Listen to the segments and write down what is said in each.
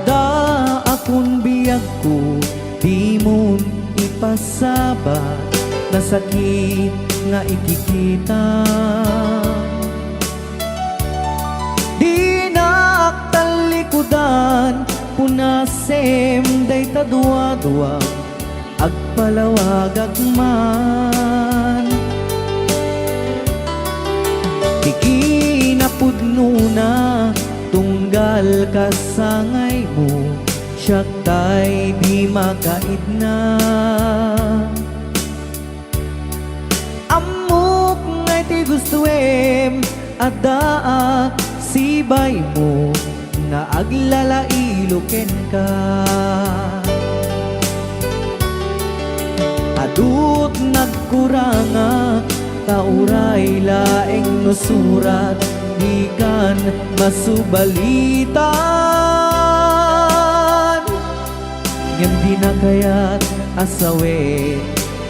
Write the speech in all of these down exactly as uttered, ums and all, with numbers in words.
Daakon biagko, dimon ipasabat, nasakit nga ikikita. Dinak tallikudan, punasem dayta duadua, agpalawagak man. Ti kinapudnona, tunggal kasangaymo, siak tay di makaidna. Ammok nga iti gustoem, addaak sibaymo nga aglalailo kenka. Adut nagkurangak, ta uray laeng no surat, dikan masubalitan. Ngem dina kayat a sawen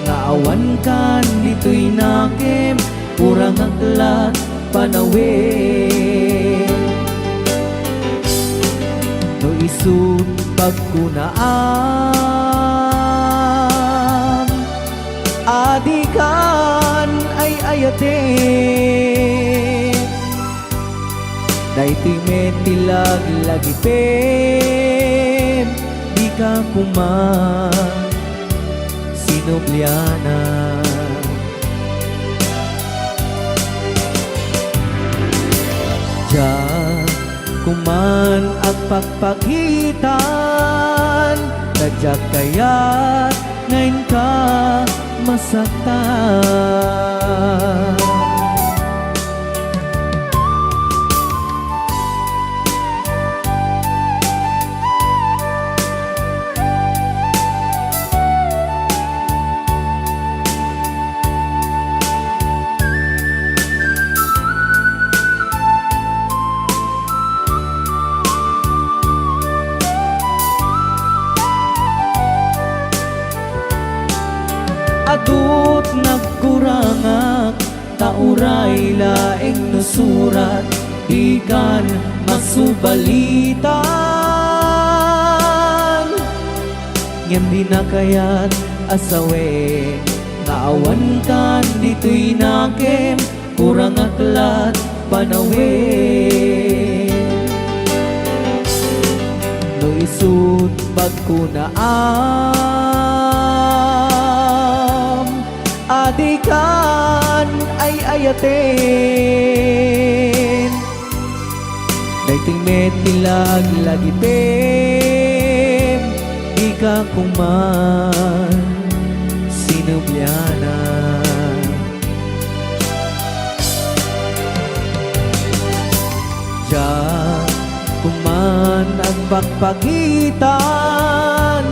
nga awankan ditoy nakem, kurangak lat panawen. No isut' pagkunaam a dikan ay-ayaten, daytoy met ti laglagipem, dika koma sinublianan. Diak koman agpakpakitan, ta diak kayat nga inka masaktan. Adut nagkurangak, ta uray laeng no surat, dikan masubalitan. Ngem dina kayat a sawen nga awankan ditoy nakem, kurangak lat panawen. No isut' pagkunaam a dikan ay-ayaten, daytoy met ti laglagipem, dika koman sinublianan. Diak koman agpakpakitan,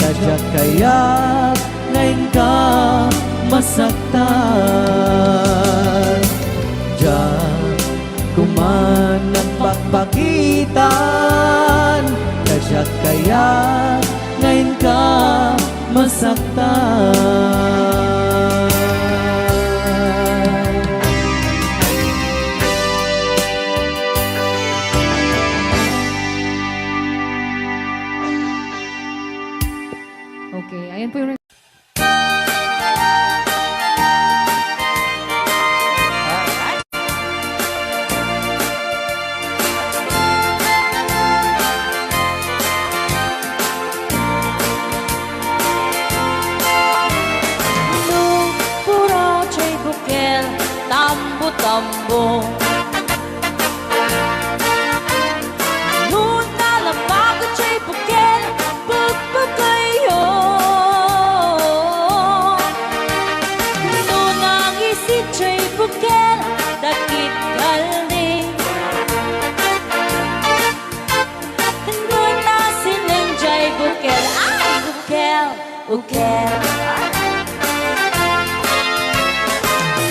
ta diak kayat nga inka masaktan. Diak koman agpakpakitan, ta diak kayat nga inka masaktan. Okay, ayan po yung Nupura jay bukel, tambo-tambo. No nalabag jay bukel, pagpagayyo. No nangisit jay bukel, dakit galdi. No nasileng jay bukel, ay, bukel. Ukel.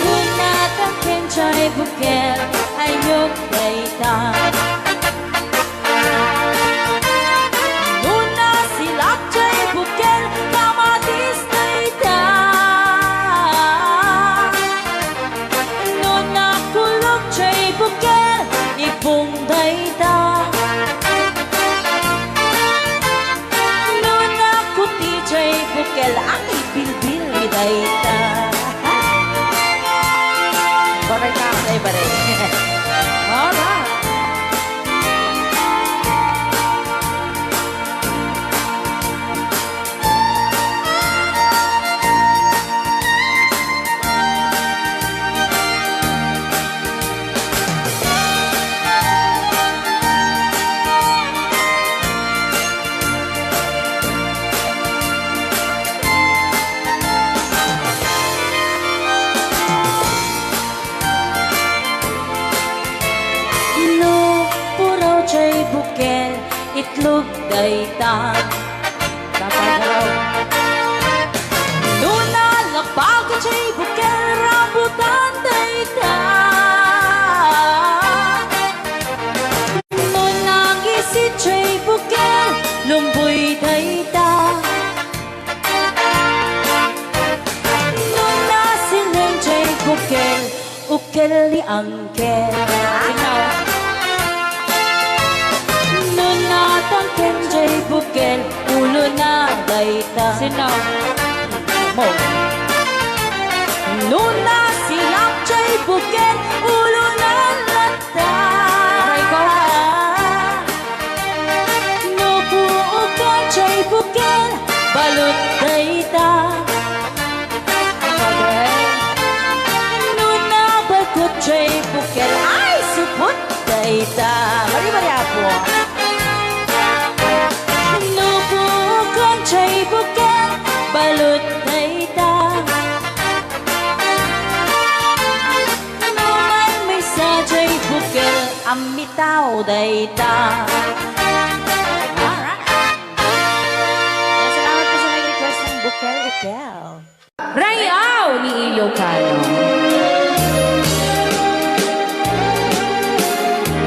Kunatan ken jay bukel, ayok dayta. No nasilak jay bukel, kamatis dayta. No nakulog jay bukel, ibong dayta. Lug dayta. Tapagaw. No nalapag jay bukel, rambutan dayta. No nangisit jay bukel, lumboy dayta. No nasileng jay bukel, ukel ni Angkel. Sino? No natangken jay bukel, ulo na dayta. Sino? Mo. No nasilak jay bukel, ulo na latta. Aray ko. No puokan jay bukel, balut dayta. No nabagot jay bukel, ay, supot dayta. Bari-bari, Apo. No puokan jay bukel, balut dayta. No maymaysa jay bukel, ammitaw dayta. Alright. Salamat po sa nag-request ng Bukel Ukel. Rayaw ni Ilocano.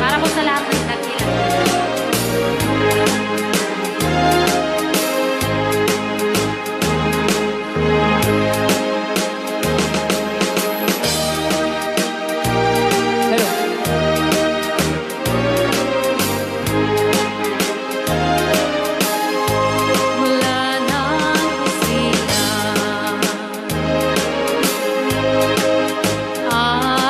Para po sa lahat ng nagkilala. Hello. Mula ng kusina, ah,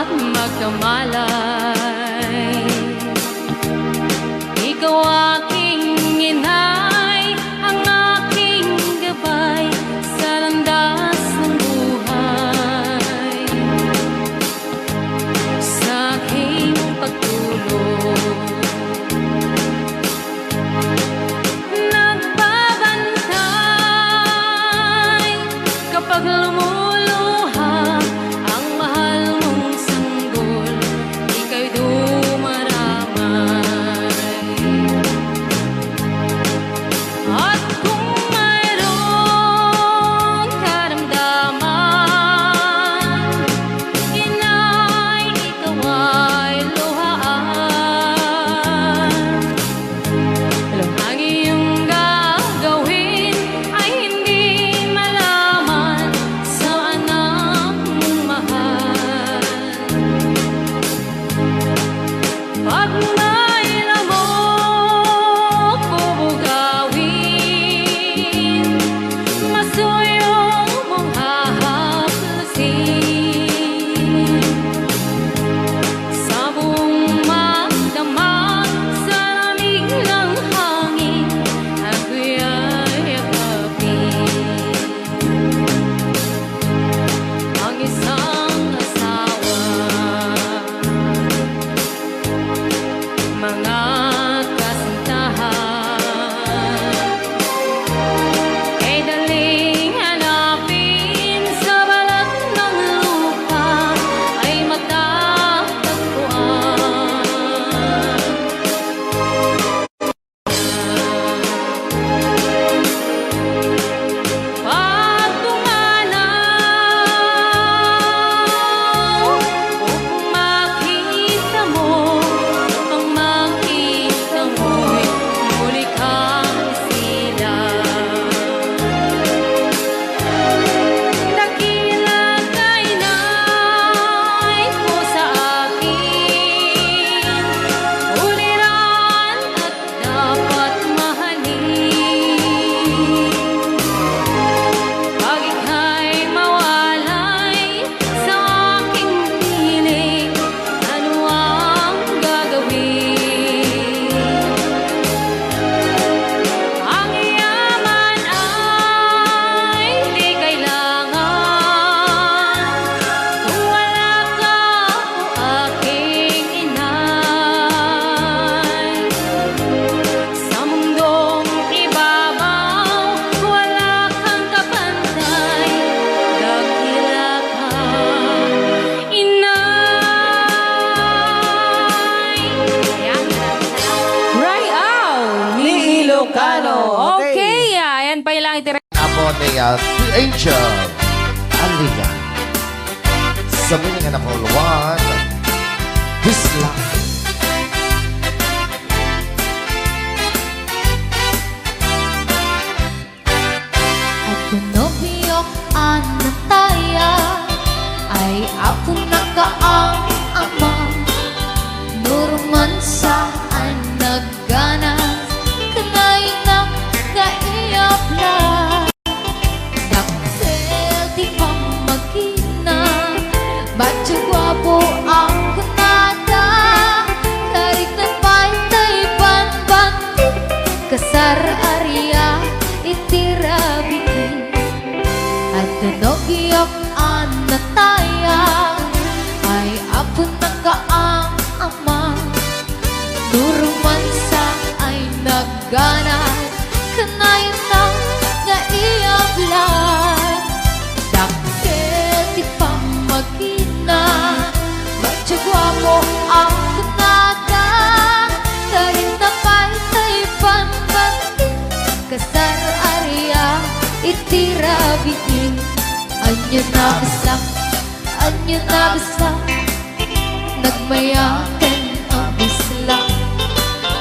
Kaya to Angel Alia. Sa winning and a call one, Bisla. Adda nobiok a nataya, ay apo nakaam-ama. No romansa ay nagganas, kanayna nga iyabla. Dakkel ti pammagina, medyo guapo ang kunada, karit na pay tay banbanti, kasar aria iti rabii. Adda nobiok a nataya, ay apo nakaam-ama. No romansa ay nagganas, kanayna nga iyabla. Dakkel ti pammagina, medyo guapo ang kunada, karit na pay tay banbanti, kasar aria iti rabii. Ania a Bisla, ania a Bisla, nagmayaten a Bisla.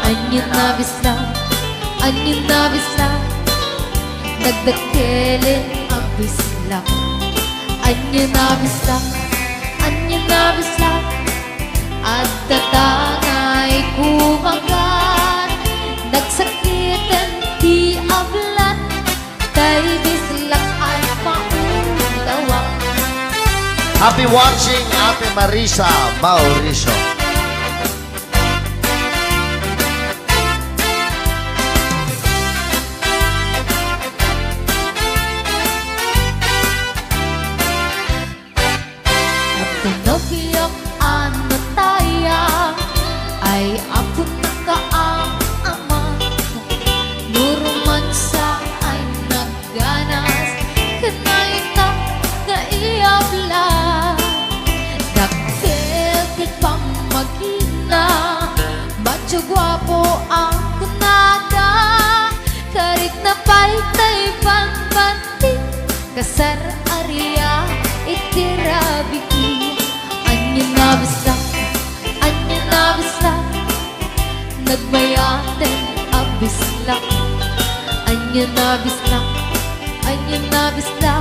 Ania a Bisla, ania a Bisla, nagdakkelen a Bisla. Ania a Bisla, ania a Bisla, adda tangay kumagat, nagsakiten ti ablat, tay Bislak ay maulawa. Happy watching, Ate Marisa Mauricio. Adda nobiok a nataya, ay apo nakaam-ama. No romansa ay nagganas, kanayna nga iyabla. Dakkel ti pammagina, medyo guapo ang kunada, karit na pay tay banbanti, kasar aria iti rabii. Ania a Bisla, ania a Bisla, nagmayaten a Bisla. Ania a Bisla, ania a Bisla,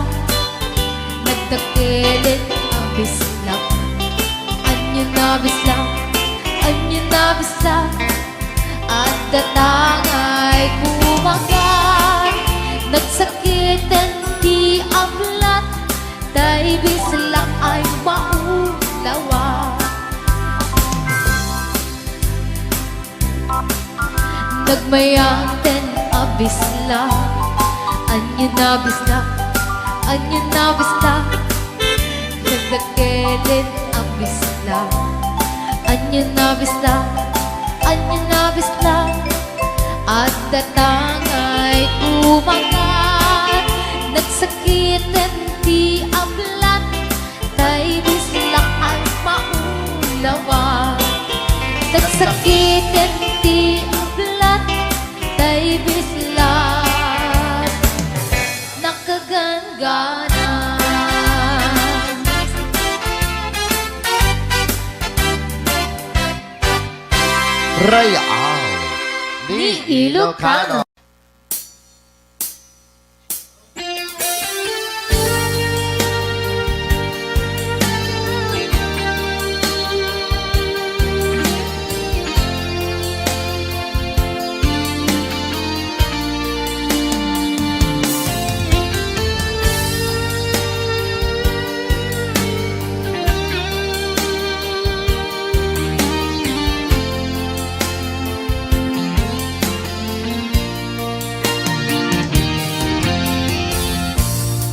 nagdakkelen a Bisla. Ania a Bisla, ania a Bisla, adda tangay kumagat, nagsakiten ti ablat, tay Bislak ay maulawa. Nagmayaten a Bisla, ania a Bisla, ania a Bisla, nagdakkelen a Bisla. Ania a Bisla, ania a Bisla, adda tangay kumagat, nagsakiten ti ablat, tay Bislak ay maulawa. Nagsakiten ti ablat, tay Bislak nakaganggana. Real ni Ilocano.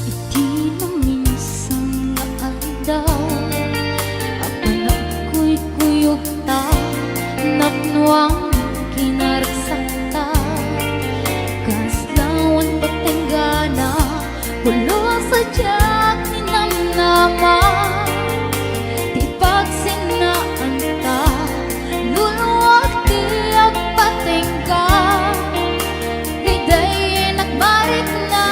Iti naminsan nga aldaw, a panagkuykuyogta, napnoan kinaragsakta, kas lawan patenggana, pulos a diak ninamnama. Ti pagsinnaanta, luluag ti agpatengga. Daydiay nagmarikna.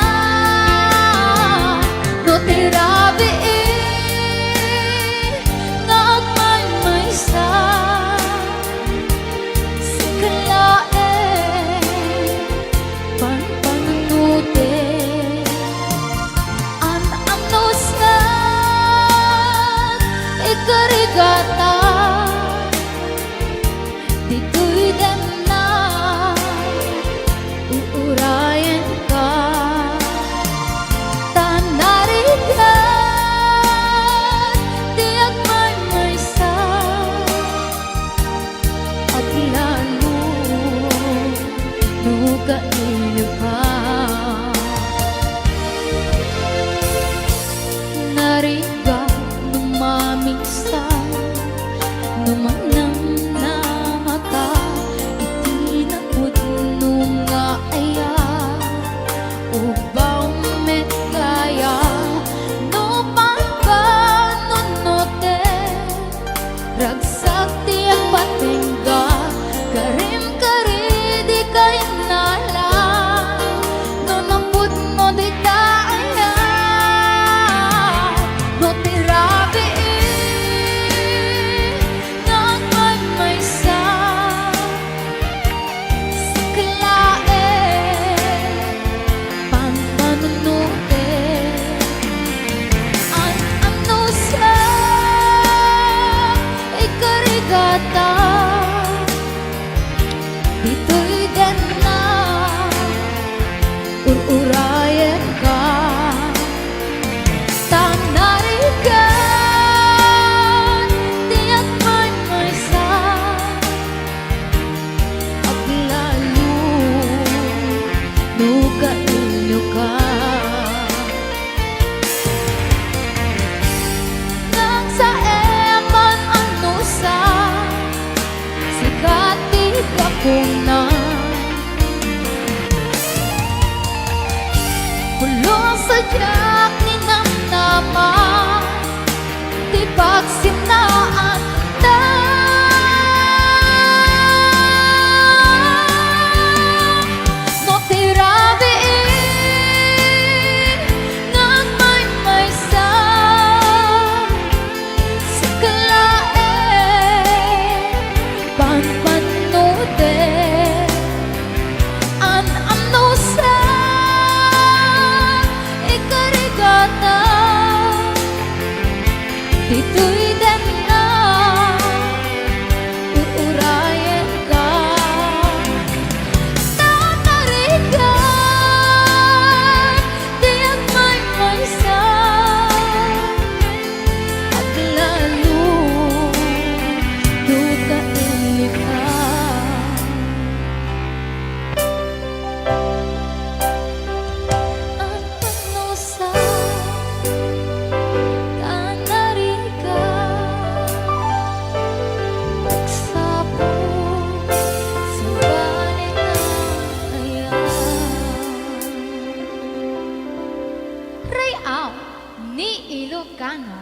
Ilocano.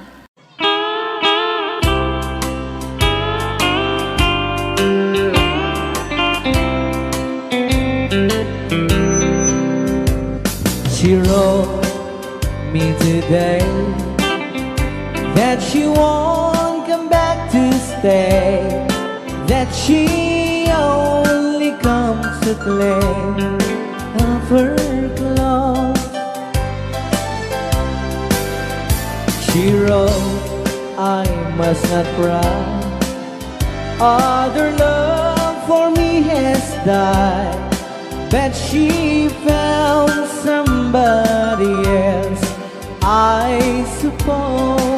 She wrote me today that she won't come back to stay, that she only comes to play of her clothes. She wrote, I must not cry. Other love for me has died, but she found somebody else, I suppose.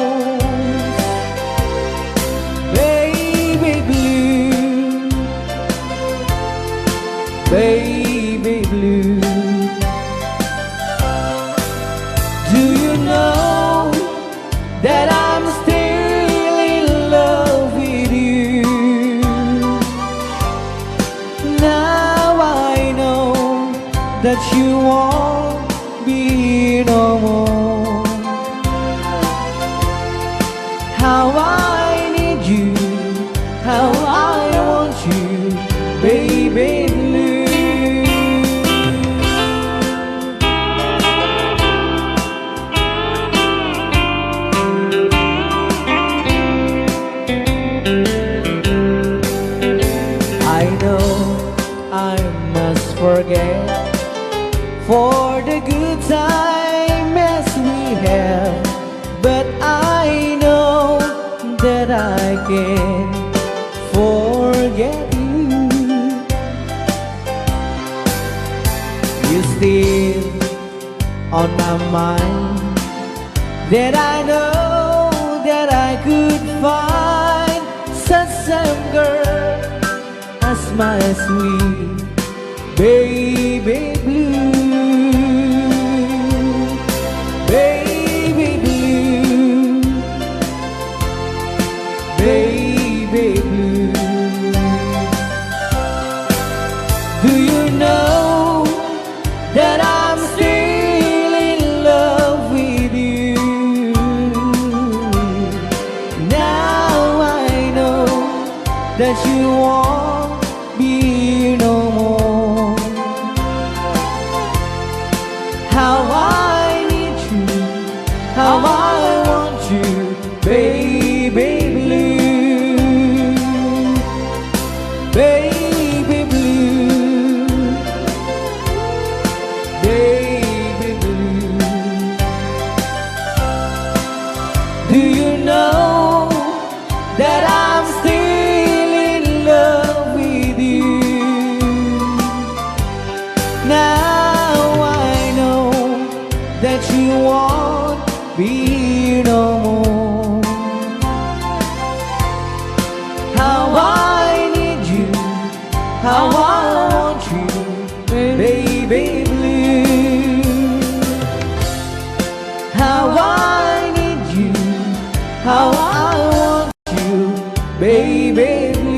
Baby blue, baby blue, do you know that I'm still in love with you? Now I know that you won't be no more. How I need you, how I want you, baby blue. I know I must forget for the good time as we have, but I know that I can forget you. You still on my mind, that I know that I could find such same girl as my sweet baby blue, baby blue, baby blue. Do you know that I'm still in love with you? Now I know that you won't be no more. How I need you, how I want you, baby blue, baby blue, baby blue. Do you know that I'm still in love with you? Now I know that you won't be no more. How I need you, how I want you, baby blue. How I need you, how I want you, baby blue.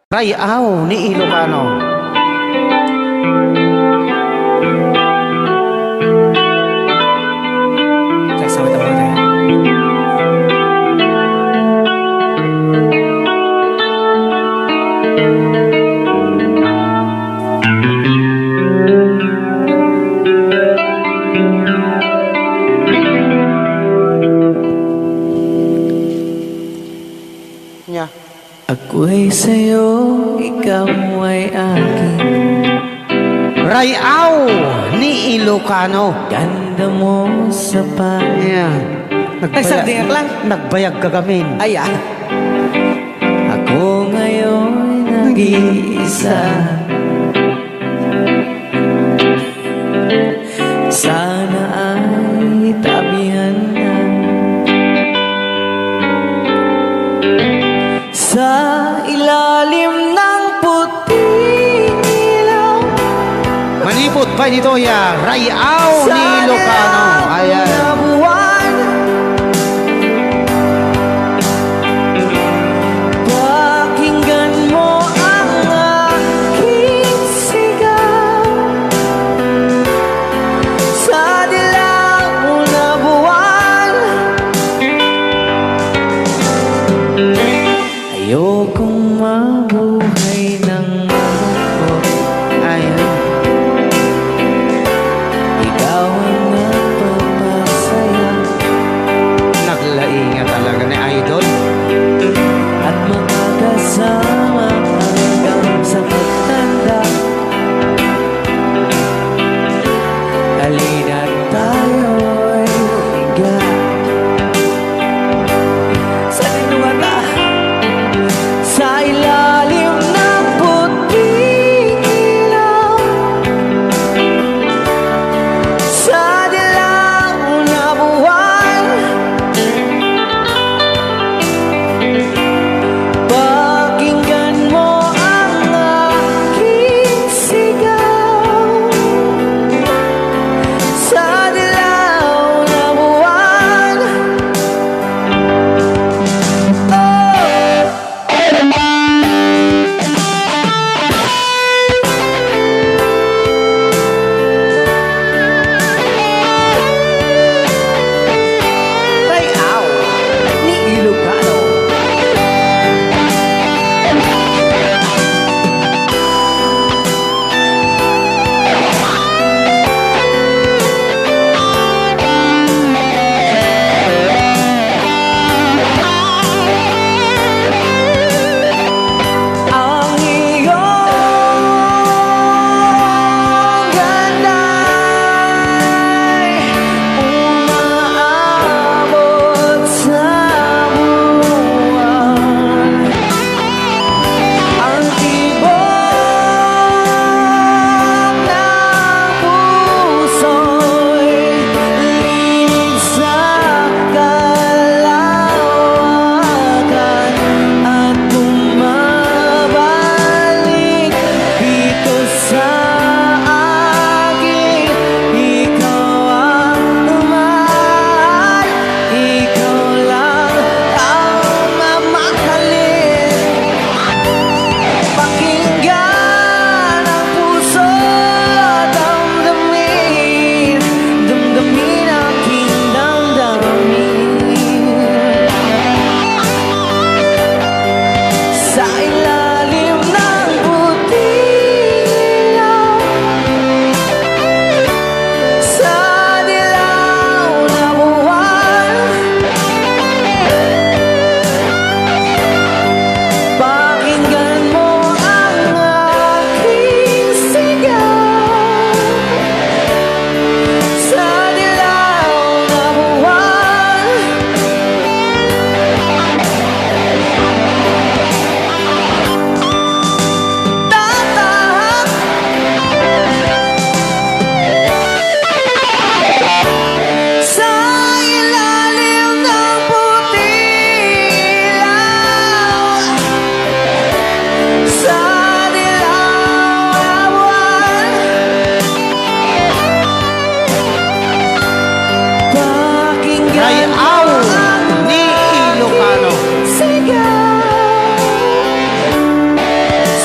Ray-aw ni Ilocano. Nya. Ako'y sa'yo, ikaw ay akin. Ray-aw ni Ilocano. Ganda mo sa pangit. Ayan. Ay, sagdi lang. Nagbayag ka gamin. Ay, ah. Ako ngayon nag-iisa. Sana ay tabihan na sa ilalim ng puting ilaw. Manipod pa dito ya, Ray-aw ni Ilocano. Ayan. Pakinggan mo Sa tinungata, sa ilalim ng puting ilaw, sa dilaw na buwan, pakinggan mo ang aking sigaw. Sa dilaw na buwan. Oh! Rayaw ni Ilocano. Ang iyong ganda'y umaabot sa buwan. Ang tibok ng puso'y linig sa kalawakan at bumabalik dito sa akin. Ikaw ang mahal, ikaw lang ang mamahalin. Pakinggan ang puso, damdamin, damdamin aking damdamin. Sa ilalim ng puting ilaw, sa dilaw na buwan, pakinggan mo ang aking sigaw. Sa dilaw na buwan, tatak sa ilalim ng puting ilaw, sa dilaw na buwan. Pakinggan Rayaw ni Ilocano. Sigaw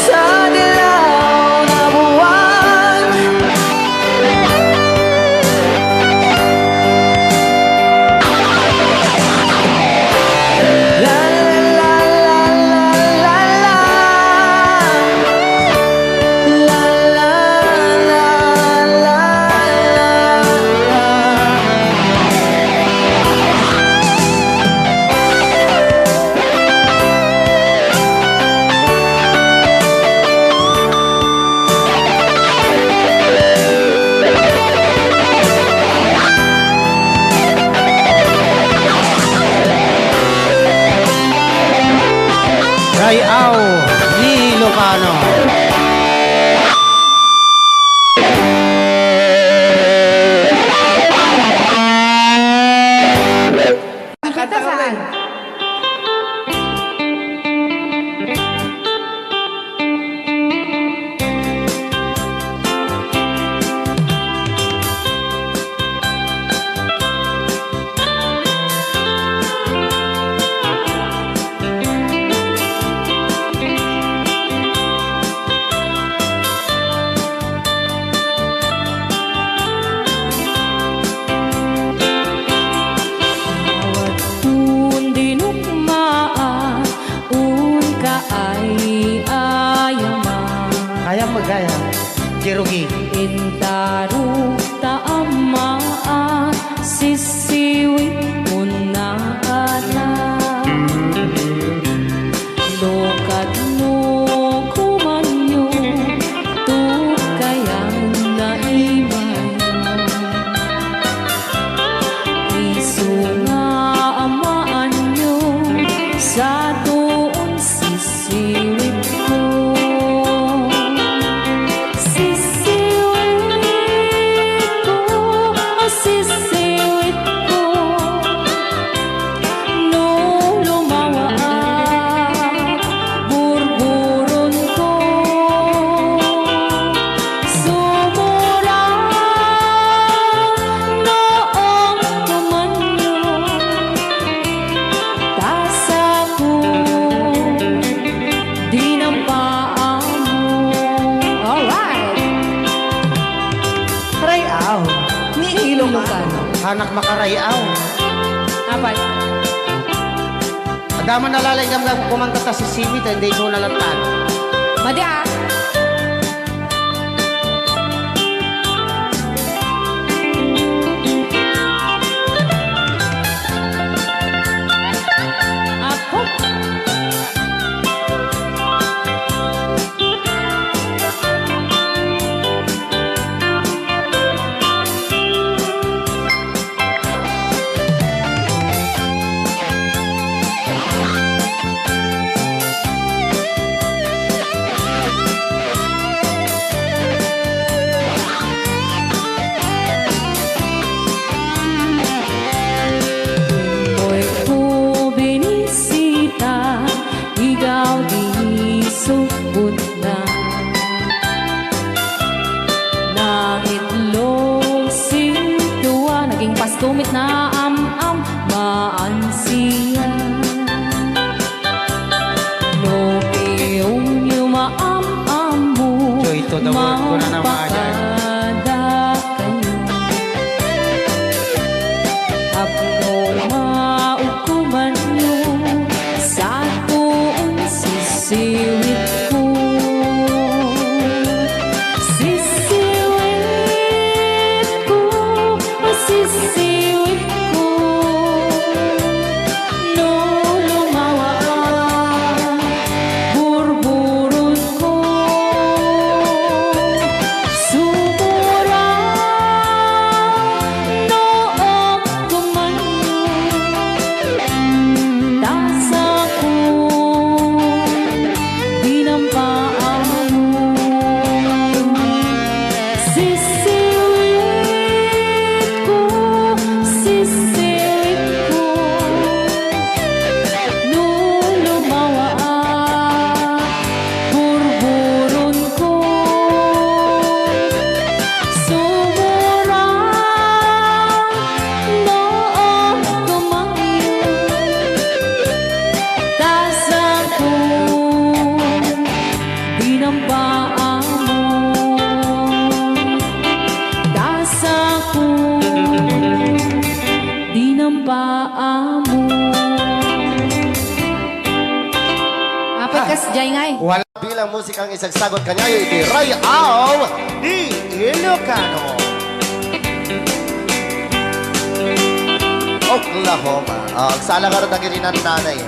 sa dilaw na buwan. La, la, la, la, la, la, la. La, la, la, la, la, la. Rayaw ni Ilocano. Nakanta saan? Awan dinukmaan, unka ay ayaman. Kayam magayam, Jerugi. Intarok ta ammaan, sisiwit unna kata. Lokatno kumanyo, tukayan na imayo. Isu Anak makaray-aw. Apay? Adda man nalalaing gamgam kumanta ta sisiwit, hindi iso na lang tan. Madi, ah. Apo. Moy ko binisita, igaw di subot na. Nangitlog sintua, naging pasto met na am-am, maansiya. No piyon yo maam-ammo, Joy to the world, kuna na, mga Jay. Mapakada kayo. Tapno maukoman yo, sa tuon sisiwit ko. Sisiwit ko, sisiwit ko. No lumawa, burburot ko. Sumura, no agkuman, tasako. Dinampaammo. Sisiwit ko, sisiwit ko. No lumawa, burburot ko. Sumura, no agkuman, tasako. Dinampaammo, tasako. Dinampaammo. Apat kas, Jay, ngay. Wala. Bilang musikang isagsagot kaniayo iti Ray-Aw ti Ilocano. Oklahoma. Ah, agsala ka dagiti nannanay.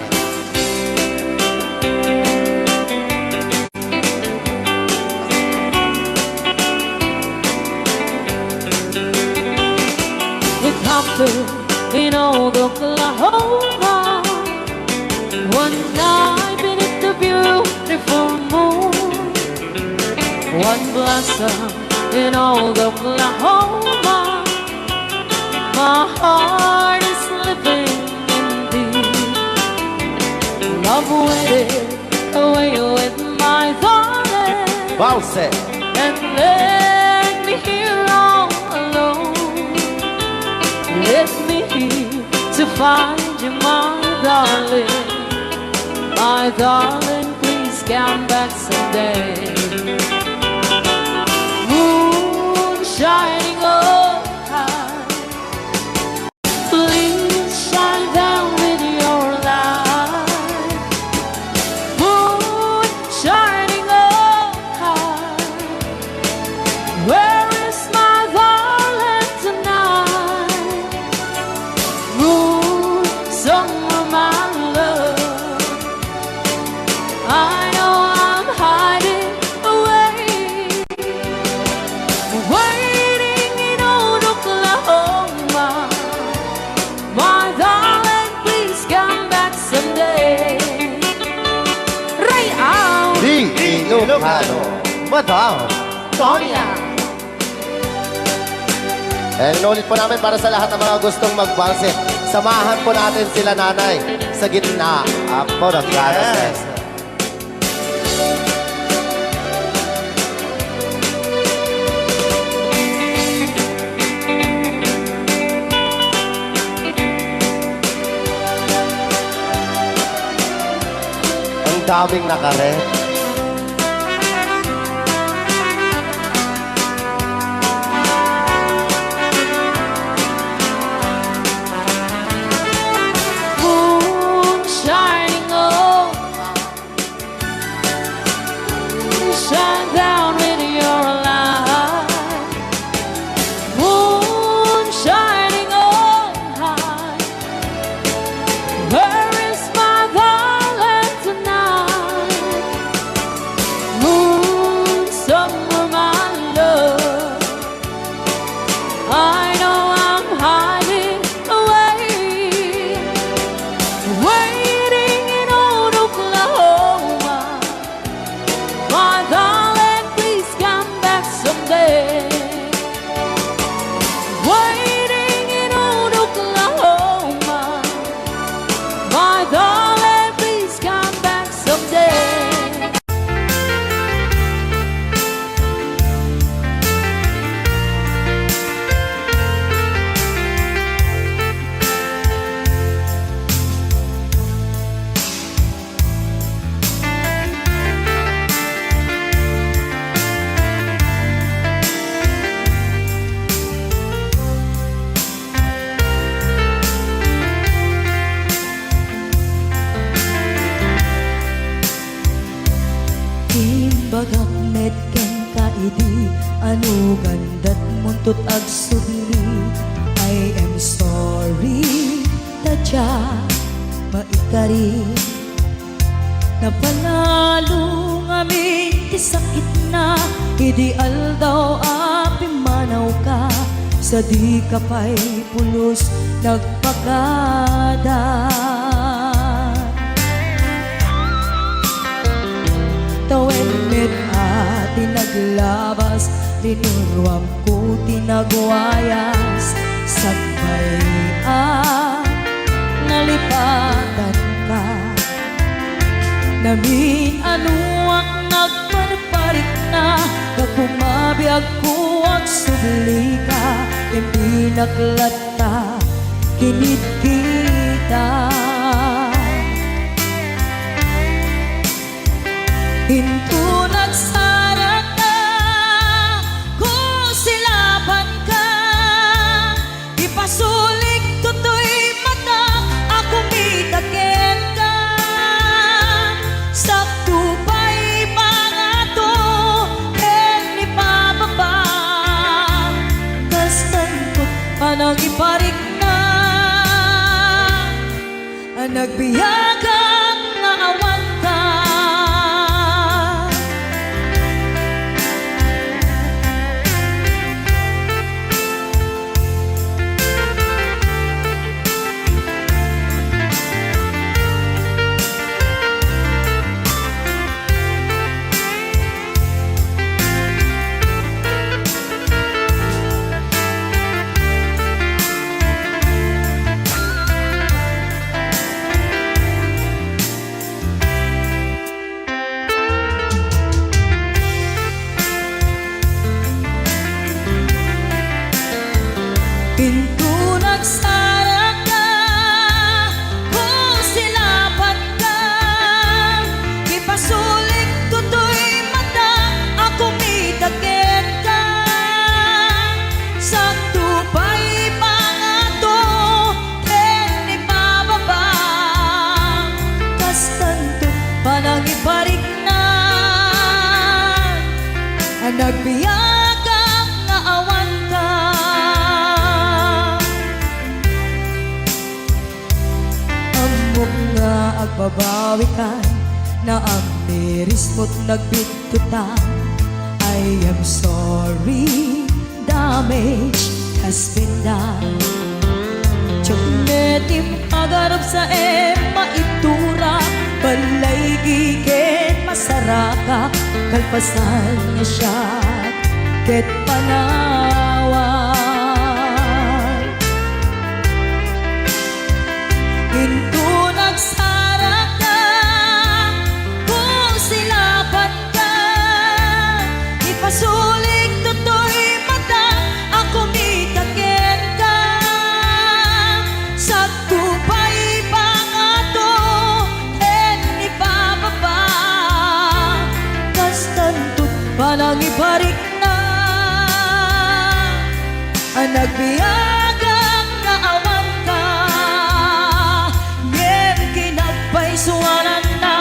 It happened in old Oklahoma. One night beneath the beautiful moon, one blossom in old Oklahoma. My heart is living in thee. Love waited away with my darling. Bounce it. And left me here all alone. Left me here to find you, my darling. My darling, please come back someday. Moon shining overhead, please shine down with your light. Moon shining overhead, where is my darling tonight? Moon, somewhere, my love, I know I'm hiding away, waiting in old Oklahoma. My darling, please come back someday. Ray-Aw! Di Ilocano, Madam Sonia. Ayan, inulit po namin para sa lahat ng mga gustong magbalse. Samahan po natin sila, Nanay, sa gitna. Apo, nagkakas. Yes. Ang daming nakaret. Ket kenka idi anugandat muntot agsubli, I am sorry, ta dia maikari. Napanalo ngamin ti sakitna idi aldaw a pimmanawka, sadika pay pulos nagpakada. Tawen met a ti naglabas, linuruamko ti nagwayas, sakbay a nalipatanka. Namin-anoak nagparparikna, gapu mabiagko agsublika, impinaklat ta kinidkita. Inton agsarakka, kusilapanka, ipasulik toy mata a kumita kenka. Sakto pay pangato ken ipababa, kastanto panangiparikna a nagbiagak nga awanka. Inton agsarakka, kusilapanka, ipasulik toy mata a kumita kenka. Sakto pay pangato ken ipababa, kastanto panangiparikna a nagbiagak nga awanka. Ammok nga agbabawikan, naammirismo't nagbittotan. I am sorry, damage has been done. Diak met impagarupsaem maitura, ballaygi ket masarakak, kalpasan nga siak ket panawak. Inton agsarakka, kusilapanka, ipasulik toy mata a kumita kenka. Sakto pay pangato ken ipababa, kastanto panangiparikna a nagbiagak nga awanka. Ngem kinapaysuananna,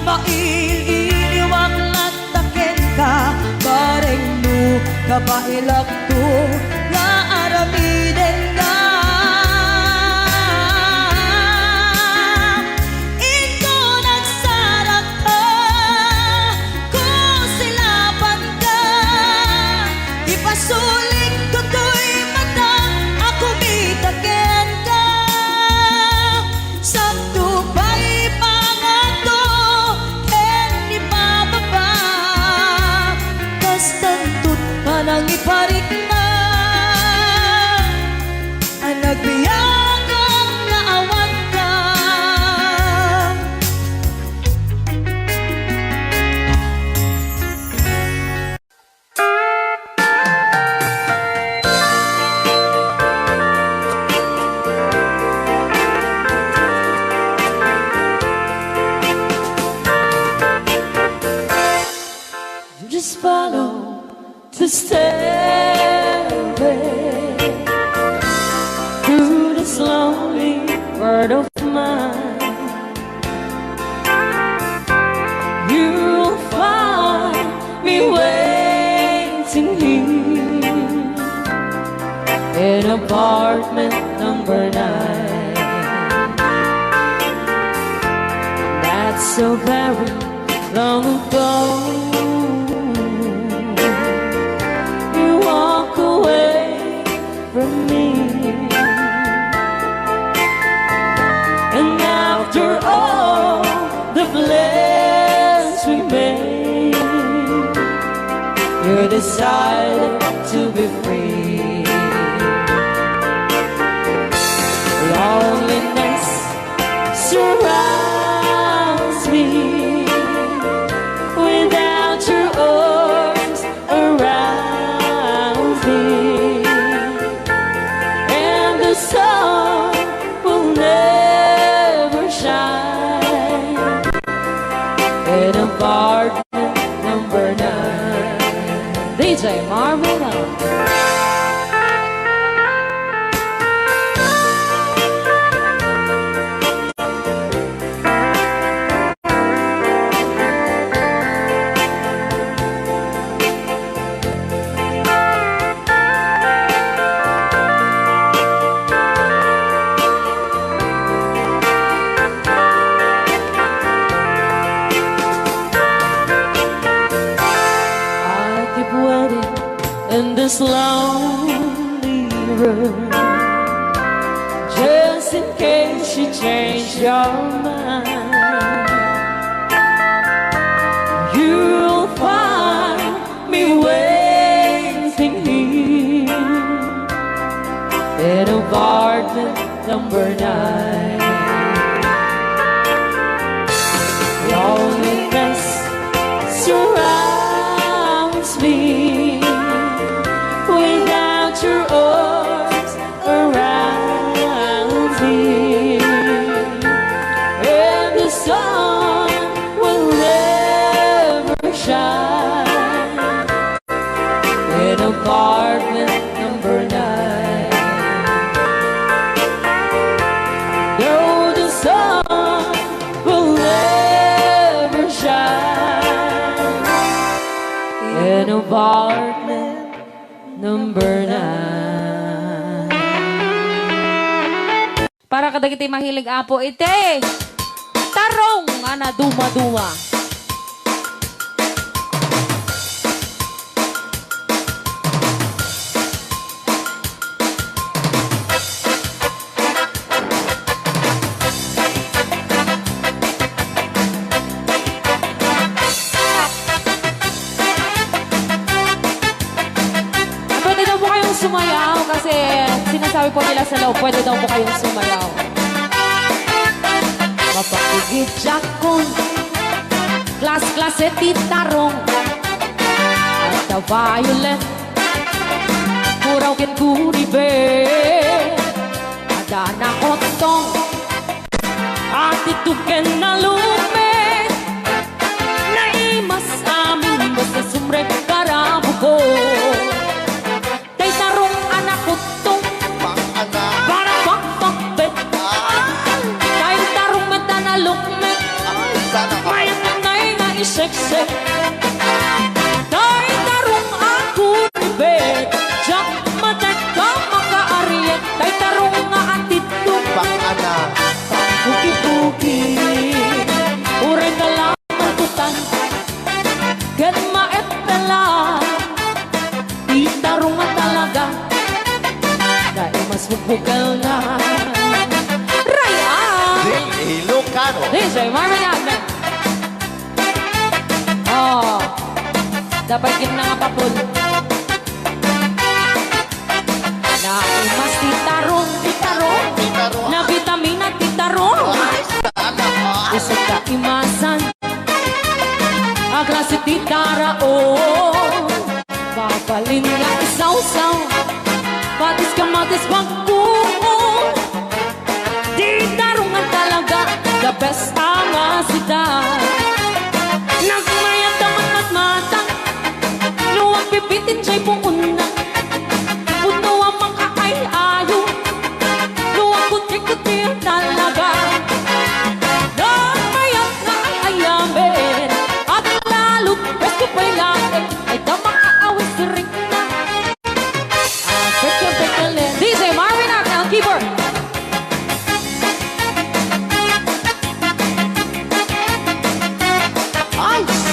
mail-iliwak latta kenka, bareng no kabaelakto nga aramidenka. Inton agsarakka, kusilapanka, ipasulik toy mata a kumita kenka. Sakto pay pangato ken ipababa, kastanto't panangiparikna a nagbiagak nga awanka. You just follow the stairway to this lonely world of mine. You'll find me apartment number nine. That's so very long ago. You walk away from me. And after all the plans we made, you decided to be free. Loneliness surrounds me without your arms around me, and the sun will never shine in apartment number nine. D J Marvin. I keep waiting in this lonely room, just in case you change your mind. You'll find me waiting here in apartment number nine. Loneliness surrounds me without your arms around me, and the sun will never shine in apartment number nine. Though the sun will never shine in apartment number nine. Para kadagiti mahilig, Apo, iti tarong a nadumaduma. Pwede daw po kayong sumayaw kasi sinasabi po nila sa loob, pwede daw po kayong sumayaw. Mapakigit jakon, klas-klase ti tarong. At the violet, puraw ken guribe. Adda nakottong, ati tuken na lumet. Naimas amin basta sumrek karabuko. Tay tarong a nakottong, para pakpakpet. Tay tarong met a nalukmet. Mayat nay nga iseksek. Tay tarong a kuribet. Diak matekka makaariet. Tay tarong nga atidto. Pang-ana. Pangpuki-puki. Uray kalaman kutan. Ket maeppelan. Ti tarong a talaga. Naimas bubukel na. Ray-an. Di Ilocano. D J Marvin Agna. Oh. Dapat gid nga papul. Naimas ti tarong, ti tarong. Ti tarong. Nabitamina ti tarong. Ay, sana all. Isut ta imasan. A klase ti tarong. Mabalin nga isawsaw. Patis kamatis pagkuon. Ti tarong a talaga, the best a masita. Nagmayat a matmatmatang, no agbibitin jay puonna. Pudno a makaay-ayo, no agkutkutkuti talaga. Nagmayat nga ay-ayamen, aglalot, bes ko pay laeng, ay da makaawis rikna. Ah, pekkel, pekkel, eh. D J Marvin Agna.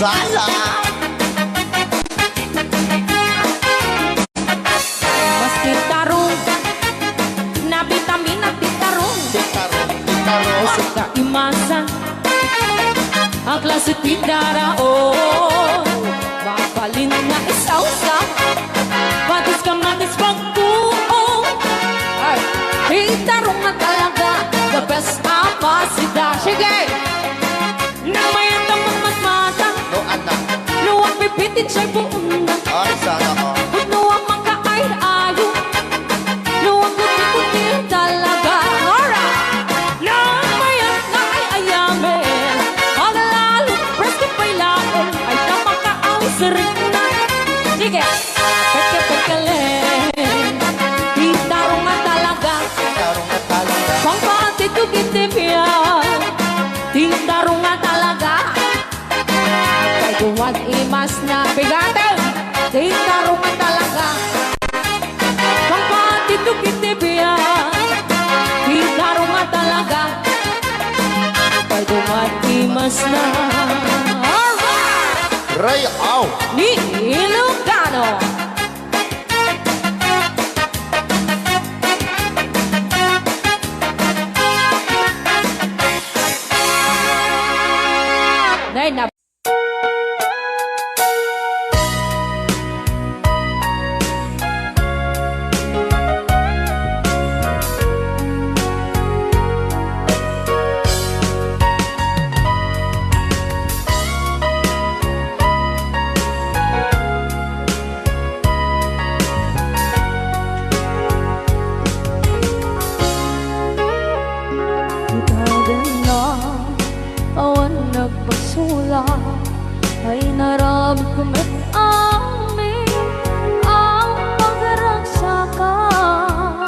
Bala! Mas ti tarong, nabitamina ti tarong. Ti tarong, ti tarong. Sika imasan, a klase ti daraon. Mabalin nga isawsaw, patis kamatis pagtuo. Ay, ti tarong nga talaga, the best a pasida. Sige! Nang mayat a magmatmata. No, anak. No, agpipitid siya buunda. Ay, sana all. Pudno a makaay-ayo. No, agkuti-kuti talaga. Alright! Nang mayat nga ay-ayamen. Agalalo, presko pay laeng. Ay, ta makaaw sirinna. Sige. Peke-pekele. Ti tarong nga talaga. Tarong nga talaga. Pangpaatid to kitibia. Ti tarong nga talaga. Kay duwan imas na bigaten. Ti tarong nga talaga. Pangpaatid to kitibia. Ti tarong nga talaga. Kay duwan imas na. Alright! Ray, aw! Ni Ilocano. Nay, na- Itaden na awan nagpasulak, ay naramidko met amin a pagragsakak.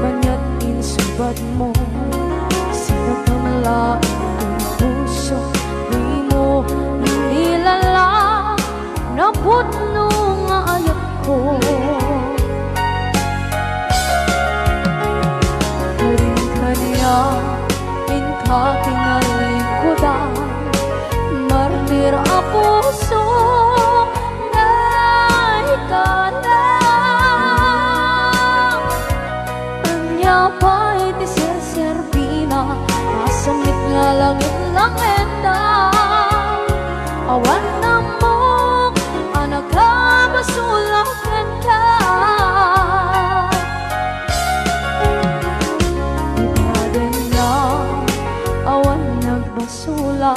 Maniat insubadmo, sika pamla ti puso, dimo inilala. Napudno nga ayatko. Karin kaniak, inka kinalingkodan, martir a puso, naikana. Ania pay ti serserbina, a sangit nga langit-langitda. Awan ammok a nakabasolak kenka. Itaden na awan nag- Basula,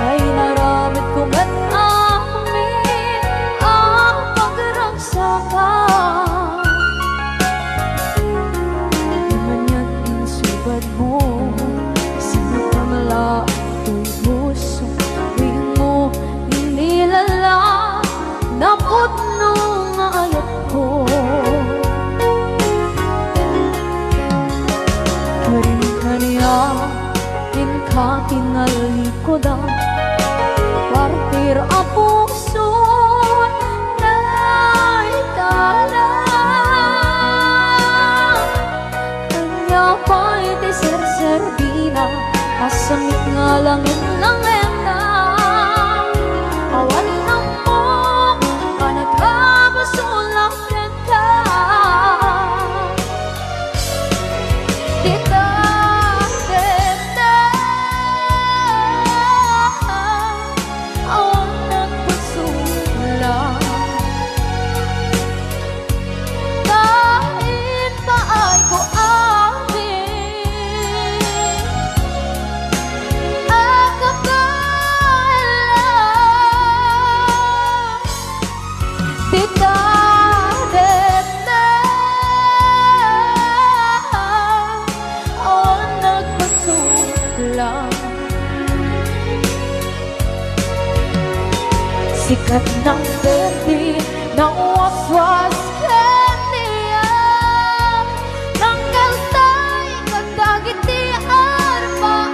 ay naramidko met amin a pagragsakak. Maniat insubadmo, sika pamla ti puso, dimo inilala. Napudno nga ayatko. Karin kaniak, inka kinalingkodan, partir a puso, naikana. Ania pay ti serserbina, a sangit nga langit-langitda. Awan ammok a nakabasolak kenka. Dita, dita, awan nagpasulak. Kain paayko amin a kabaelan. Dita, dita, awan nagpasulak. Sikat nang berdi, nang waswas kaniak, nang kaltay kadagiti arpaam.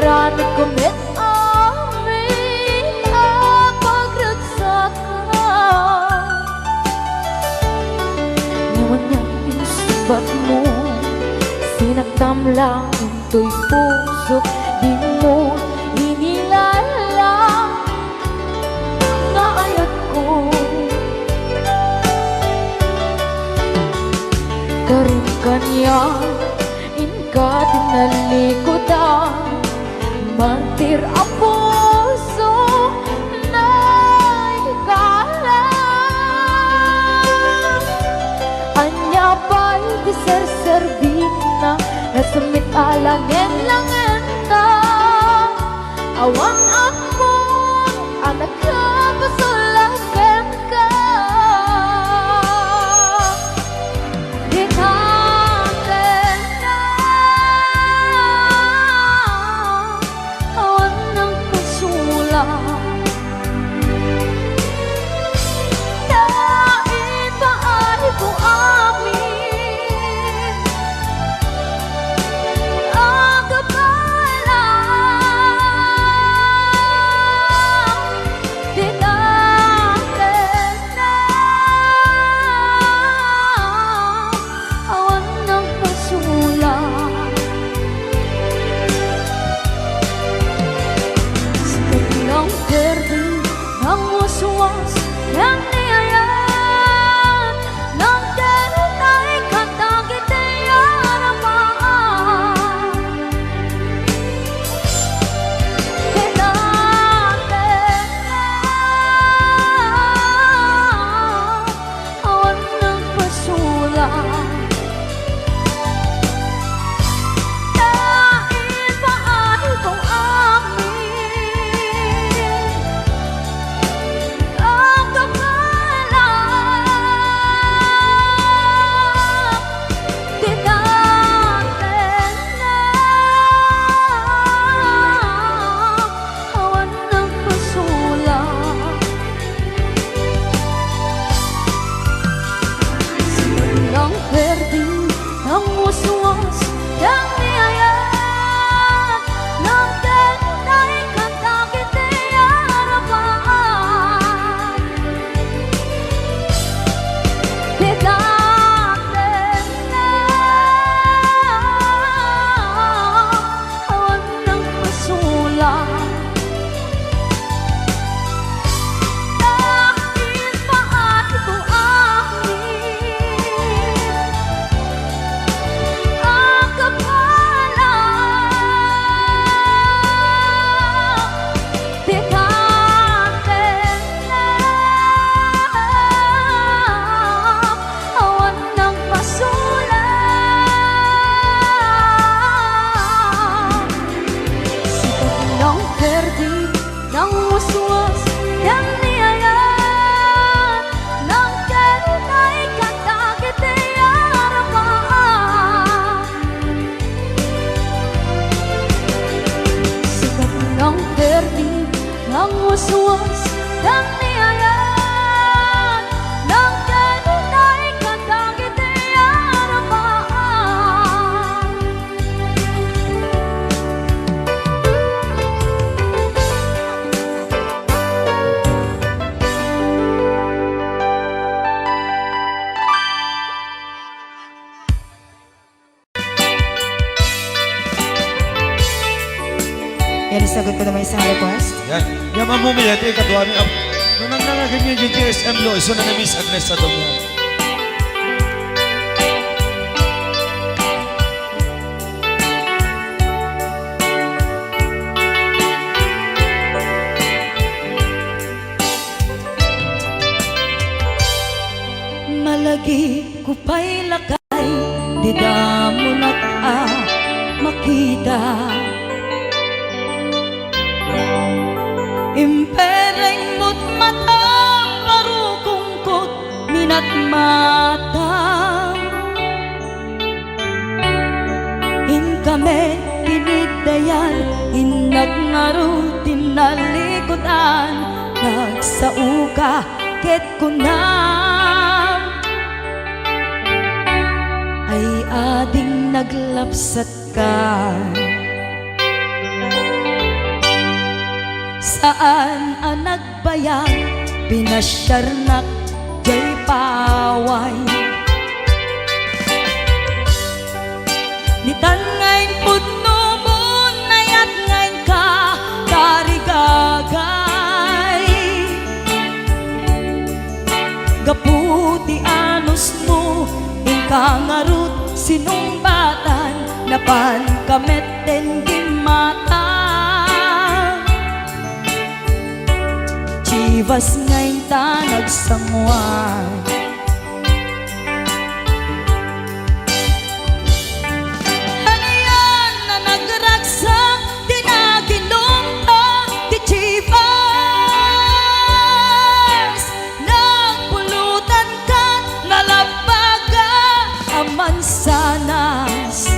Tanod ko met amin a pagragsakan. Ngem ania insungbatmo, sinaktam lang intoy pusok, dimo inilalang nga ayatko. Karin kaniak, inka tinalikudan, martir a puso, naikalang. Ania pay ti serserbina, nasemmit a langen-langenna. Awan ammon a nakapasulak kenka. Di natenna, awan nang pasulak. Ta ipaayko amin a kabaelan. Di natenna, awan nang pasulak. Sika ti nang perdi, nang waswas, ken ni ayat, nang dayta kadagiti aramaan. Ket natenna, awan nang pasulak. Ta ipaayko amin a kabaelan. Di natenna, awan nang pasulak. Sika ti nang perdi, nang waswas, ken ni ayat, nang dayta kadagiti aramaan. Di natenna, awan nang pasulak. Ta ipaayko amin a kabaelan. Di natenna, awan nang pasulak. Sika ti nang perdi, nang waswas, ken ni ayat, nang dayta kadagiti aramaan. Sika ti nang perdi, nang waswas, ken ni ayat, nang dayta kadagiti aramaan. Yan, isagot ko naman isang request. Yan. Yan, Ma'am Mumi, ito yung kaduha ni Ab-, nung nang nangagin yung G G S M lo, iso na na Miss Agnes sa Domo. Malagip ko pay lakay, dida monak a makita. Impereng mo't matam, barukongkot minatmatam. Inkami tiniddayan, innak ngarud tinnalikudan, nagsaoka ket kunam, ay ading naglapsatka. Saan a nagbayag, pinasiarnak jay paway. Nitan nga impudno mo, nayat nga inka tarigagay. Gapu ti anusmo, inka ngarud sinungbatan, napanka met ten gimmata. Chivas nga inta nagsanguan. Anian a nagragsak ti naginumta ti Chivas? Nagpulutan kat nalabbaga a mansanas.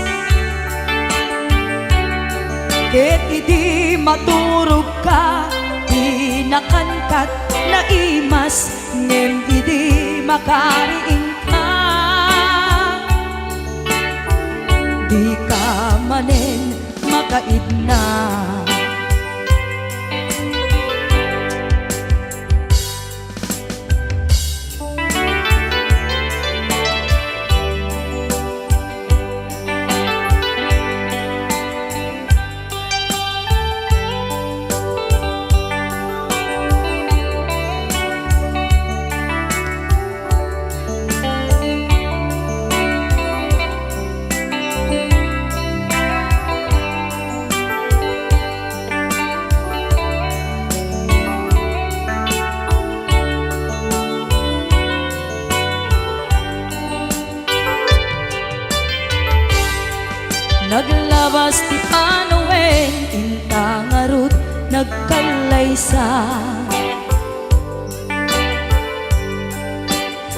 Ket idi maturogka, di nakankat naimas, ngem idi makariingka, dika manen makaidna. Naglabas ti panawen, inta ngarud nagkallaysa.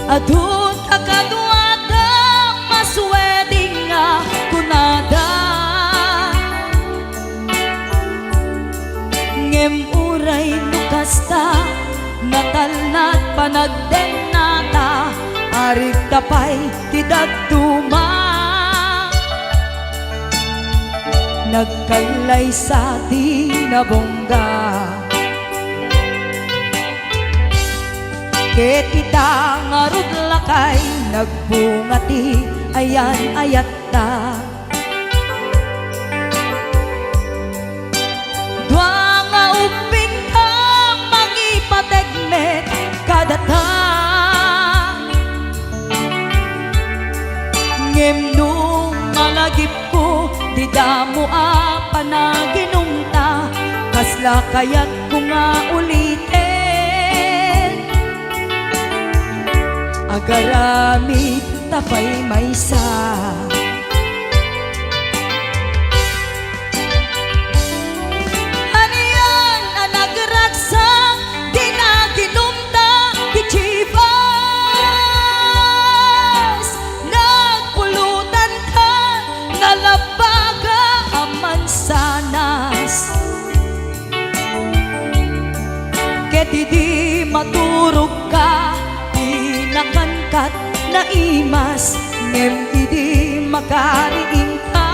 Adun a kaduada, mas wedding nga kunada. Ngem uray no kasta, natalna ti panagdennata, arigta pay ti dadduma. Nagkallaysa ti nabungga. Ket ita ngarud lakay, nagbunga ti ayan-ayatta. Dua nga ubbingka, mangipateg met kadata. Ngem no malagipko ti damo a panaginumta, kasla kayatko nga uliten? Agaramidta pay maysa. Anian a nagragsak, di naginumta ti Chivas. Nagpulutan ka, nalabbaga a mansanas. Ket idi maturogka, di nakankat naimas, ngem idi makariingka,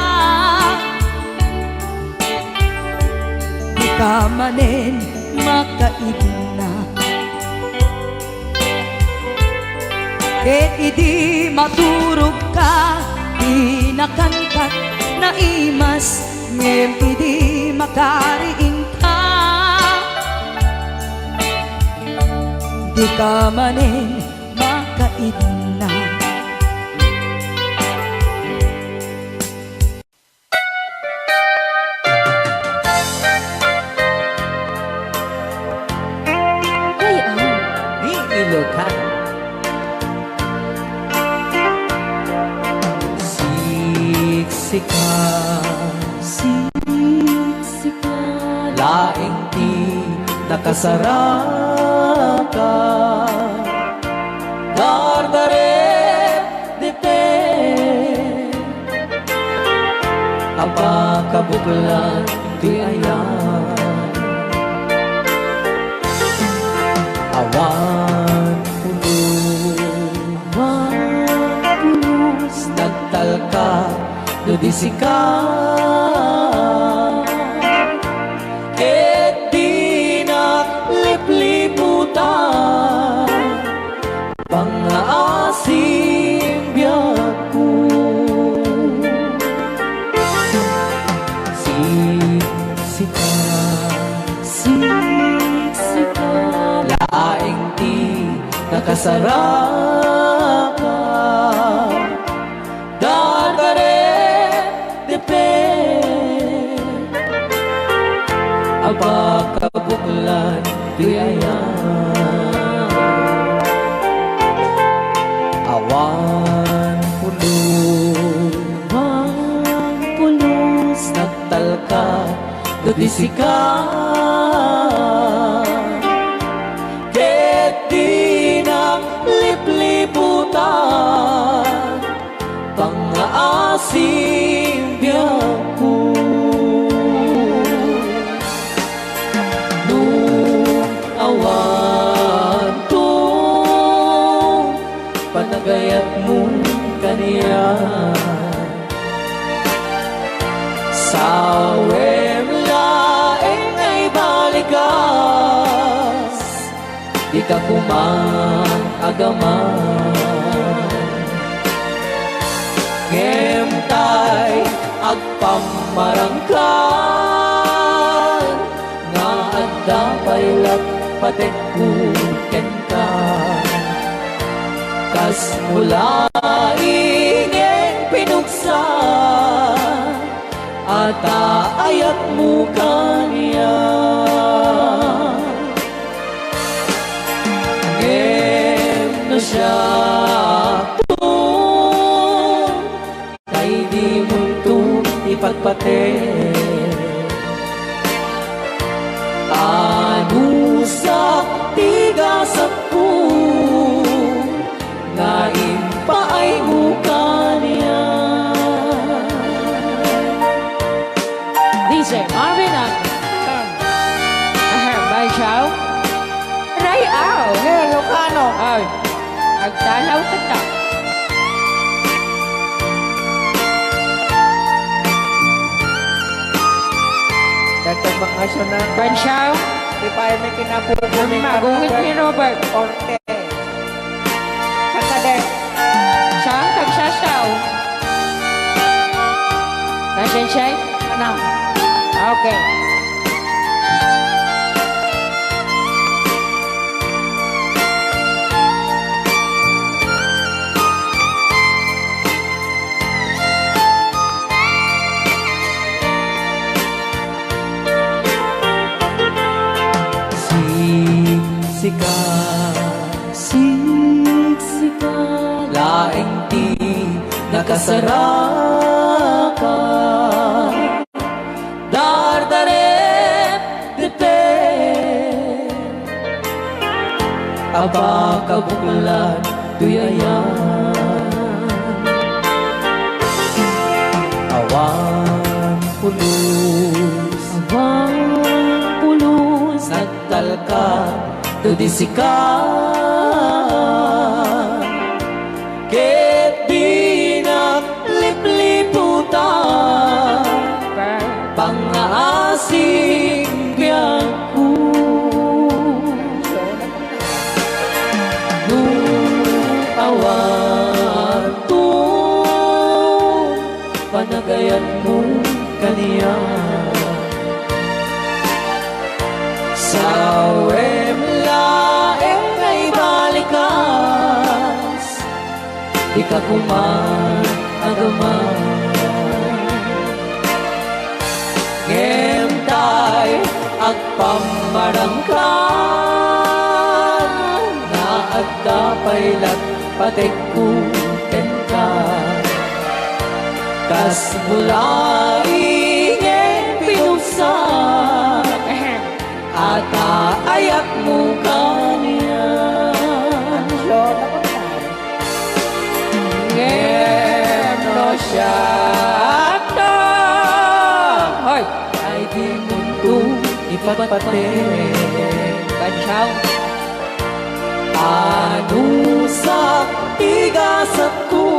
dika manen makaidna. Ket idi maturogka, di nakankat naimas, ngem idi makariingka, dika manen makaidna. Gayam ni Ilocano. Siksika, siksika, laeng ti nakasaraka. Dardarep dete a pakabuklan ti ayan. Awan puno, awan puno, nagtalka no di sika. Ket di Siksika laeng ti nakasaraka. Dardarep depe a pakabuklan ti ayan. Awan pulos, awan pulos, nagtalka no di sika. Ket dinak lipliputan pangngaasim biagko. No awanto panagayatmo kaniak, sawem laeng nga ibalikas. Dika koma agaman. Ngem tay agpammarangkan nga adda pay lat pategko kenka. Kas mula ingen pinugsa, ata ayatmo kaniak. Ngem no siakto, tay dimonto ipatpateg. Anusak ti gasatko nga impaaymo kaniak. D J Marvin ang Ahem, Bansiaw. Ray-aw. Ilocano. Ay, agtanaw ka ta. Dagdag mga suna. Bansiaw. Di pa may kinapupo ni Magungit ni Robert Orte. Kakade. Saan? Tagsasaw. Nasaan siya? Ano? Okay. Siksika, siksika, laeng ti nakasaraka. Dardarep depe a pakabuklan toy ayan. Awan pulos, awan pulos, nagtalka no di sika. Ket dinak lipliputan pangngaasim biagko. No awanto panagayatmo kaniak, sawem laeng nga ibalikas. Dika koma agaman. Ngem tay agpammarangkan nga adda pay lat pategko kenka. Kas mula ingen pinugsa, ata ayatmo kaniak. Ngem no siakto, hoy, ay dimonto ipatpateg. Bansiaw. Anusak ti gasatko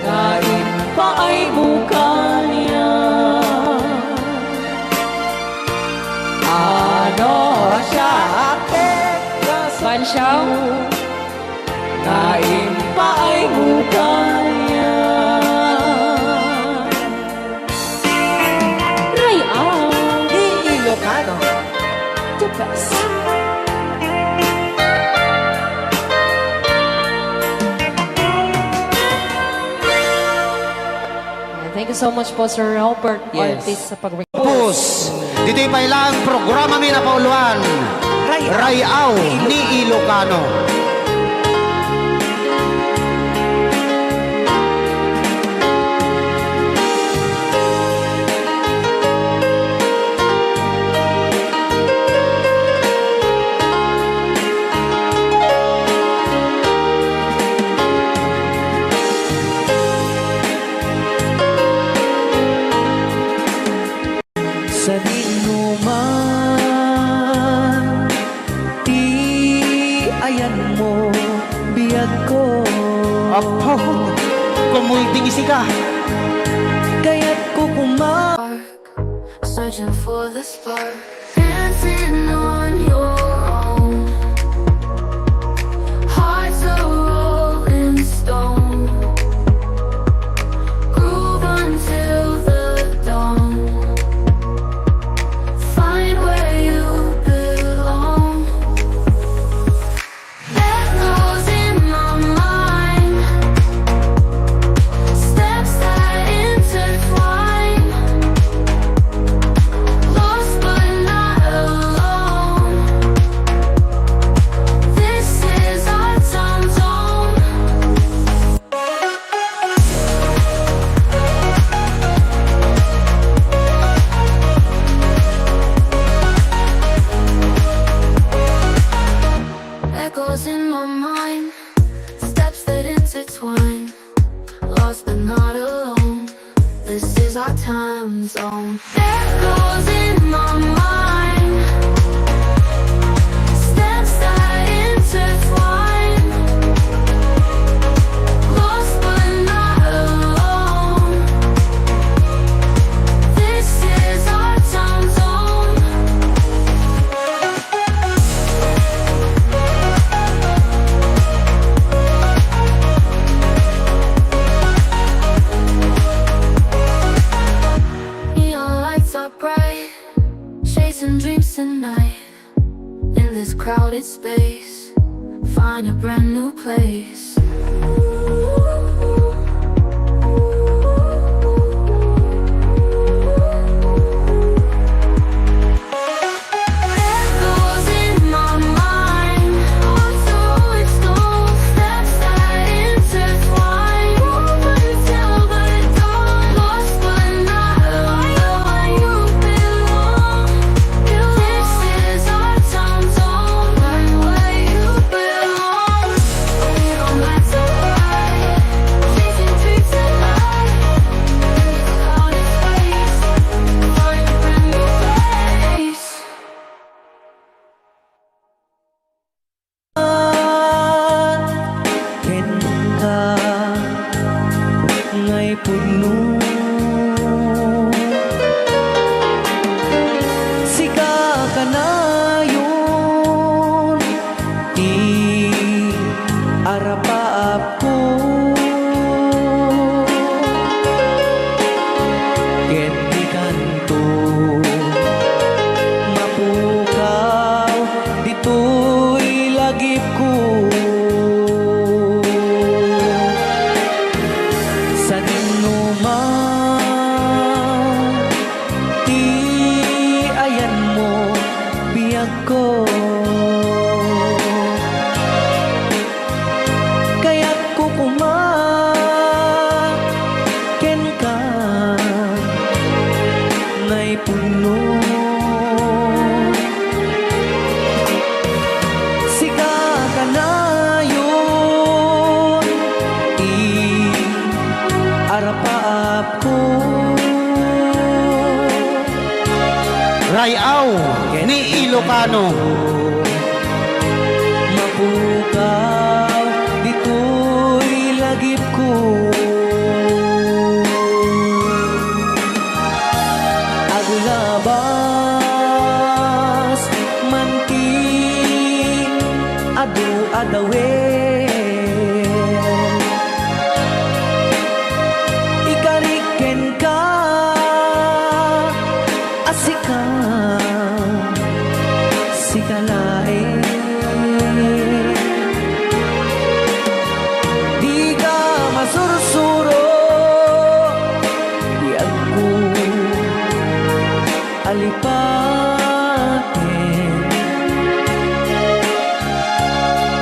nga impaaymo kaniak. Ano siak ti gasatko Bansiaw. Nga impaaymo kaniak. Ray-aw. Di Ilocano. So much po, Sir Robert Yes. Ortiz, sa pag- Pus, ditoy pay lang programa mi napauluan, Ray-aw Ray-aw ni Ilocano. Sadinoman ti ayanmo, biagko. Apo, kumulding isika. Kayatko koma. Searching for the spark, dancing on your own. Hearts a rolling stone. Groove until the dawn. Find where you belong. Echoes in my mind, steps that intertwine, lost but not alone. This is our time zone. Echoes in my mind, steps that intertwine, lost but not alone. This is our time zone. Echoes in my mind, steps that intertwine, lost but not alone. This is our time zone. Neon lights are bright, chasing dreams tonight. In this crowded space, find a brand new place. Echoes in my mind, hearts of stone, steps that intertwine. Open till the dawn, lost but not alone. You belong. This is our time zone, right where you belong. We don't have to hide, chasing dreams tonight. In this crowded space, find a brand new place. Kenka ngay pudno. Sika kanayon ti arapaapko. Ket dikanto mapukaw ditoy lagipko. Sadinoman ti ayanmo, biagko. Kayatko koma kenka ngay pudno. Sika kanayon ti arapaapko. Ray-aw ni Ilocano. Mapukaw ditoy lagipko. Aglabas man ti adu a dawet. Ikarik kenka a sika, sika laeng. Dika masursuro ti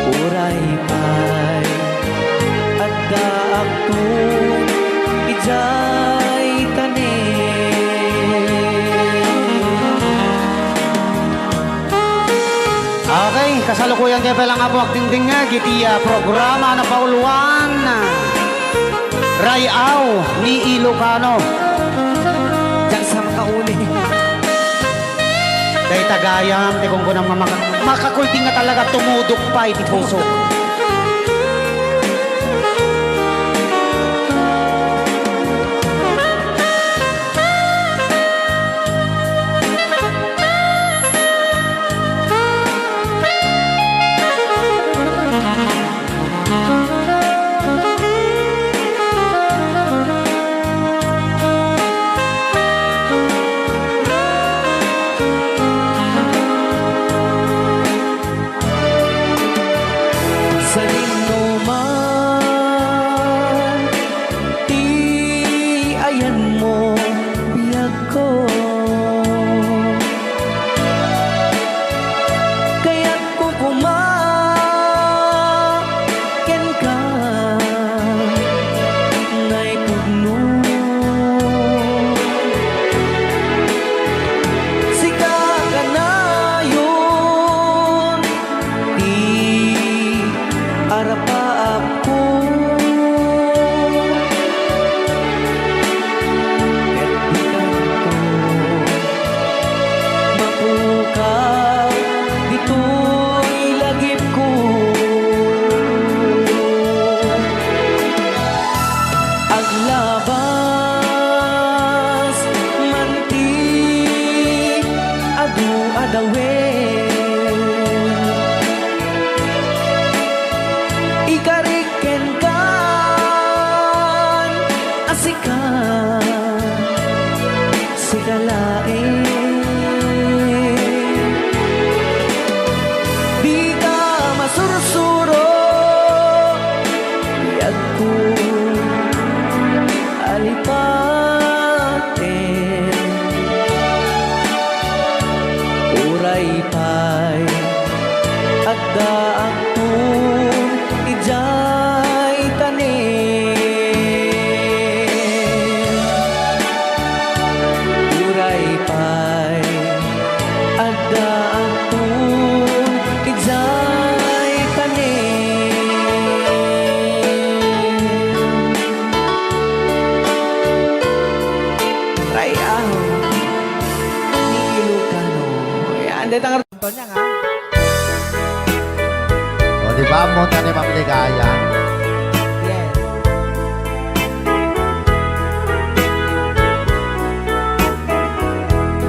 Uray pay addaakto idiay tanem. Okay, kasalukuyan tayo pala nga po agdingdingag iti, ah, programa na pauluan, Ray-aw ni Ilocano. Diyan sa makauli. Dayta gayam ti kunkunam nga maka-, makakulting nga talaga tumudok pay ti puso. Sadinoman ti ayanmo, biagko. Kayatko koma kenka, naipudno. Sika kanayon ti arapaapko. Ket dikanto mapukaw ditoy lagipko. Aglabas man ti adu a dawet, ikarik kenkan a sika, sika laeng. Dika masursuro, biagko, alipaten. Uray pay addaakton idiay tanem. Uray pay addaakton idiay tanem. Ray-aw ni Ilocano. Yan, dayta nga Antonia nga. O, di ba? Ammo na ni Ma'am Ligaya. Yes.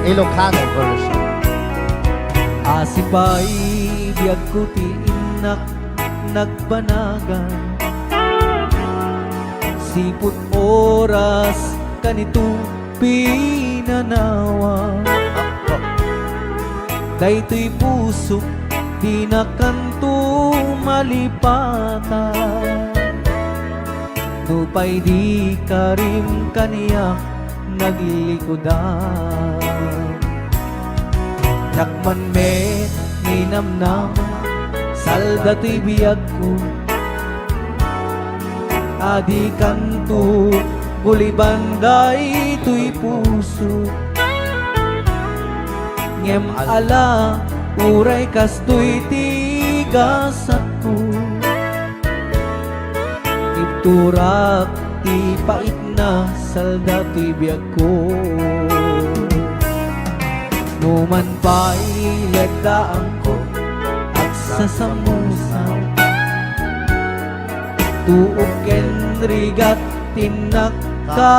Ilocano version. Asi pay biagko ti innak nagbanagan. Sipud oras kanito pinanawa. Daytoy pusok dina kanto malipatan. Nupay di karim kaniak naglikudan. Dakman met ninamnama, salda toy biagko. Adi kanto guliban daytoy puso. Ngem ala, uray kastoy ti gasatko. Ibturak ti paitna, salda toy biagko. Numan pay leddaanko, agsasamusa. Tuok ken rigat ti nakkalak-ama.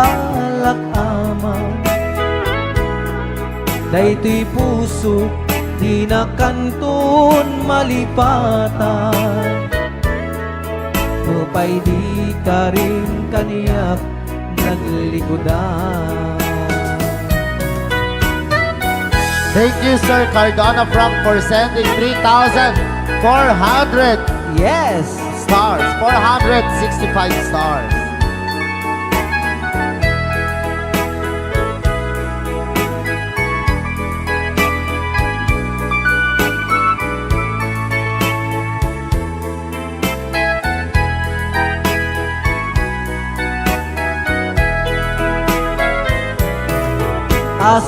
Daytoy puso, dina kanton malipatan. Nupay di karim kaniak naglikudan. Thank you, Sir Cardona Frank, for sending three thousand four hundred Yes. stars, four hundred sixty-five stars.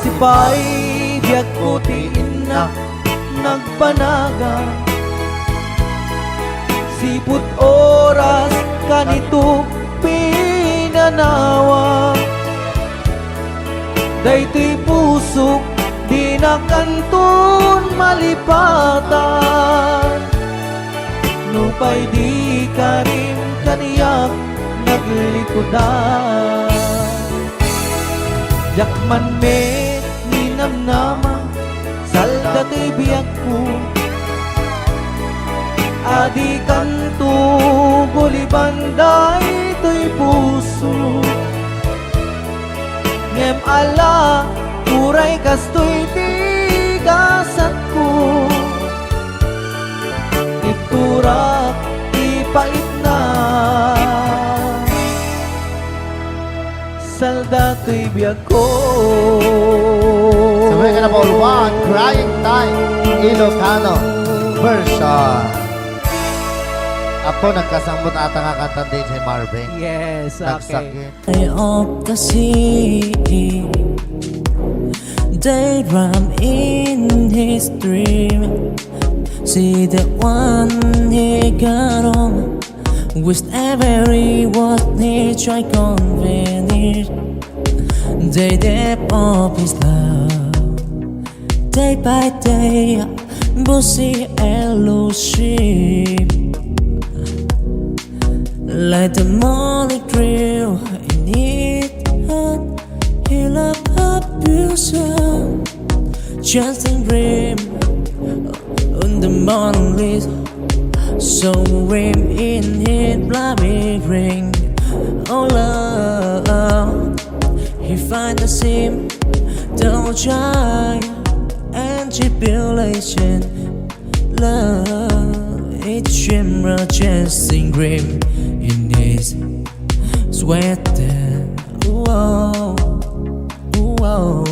Sipay biagko ti innak nagpanagan. Sipud oras kanito pinanawa. Daytoy pusok dina kanton malipatan. Nupay di karim kaniak naglikudan. Diak man met ninamnama, salda ti biagko. Adi kanto guliban daytoy puso. Ngem ala, uray kastoy ti gasatko. Itturak ti paitna. Salda toy biagko. Sabay ka na, Paul Juan, Crying Time, Ilocano version. Apo, nagkasangmot ata nga kanta ni D J Marvin. Yes, okay. Nagsakit. Eye of the sea. They ram in his dream. See the one he got on. With every word he tried convince. They depth of his love. Day by day, busy elusive. Like the morning crew in it, he love abuser. Just in dream, on the morning list. So him in his bloody ring. Oh Lord, he find the same, don't try and tribulation. Love, it's him, chasing grim in his sweater. Whoa, whoa.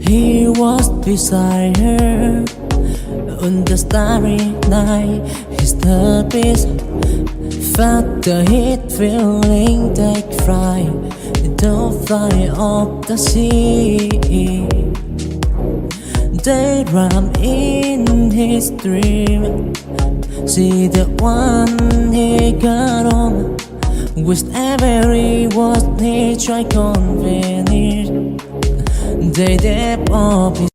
He was beside her on the starry night. His love is felt the heat, feeling take fright. The fly of the sea. They ram in his dream. See the one he got on. With every word he tried convince. They depth of his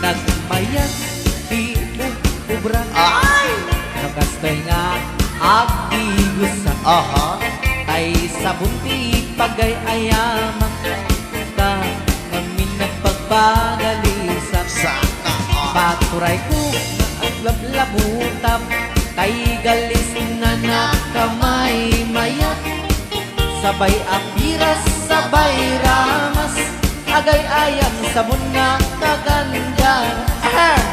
Nagmayat ti ub-, ubra. Ay! No kastoy nga agtigusa. Aha. Tay sabon ti pagay-ayamak. Ka ngamin nagpagpagalisam. Sana all. Paturay ko nga aglablabutam. Tay galis na nakamaymayat. Sabay a piras, sabay ramas, agay-ayam sabon nga kaganda. Ahem!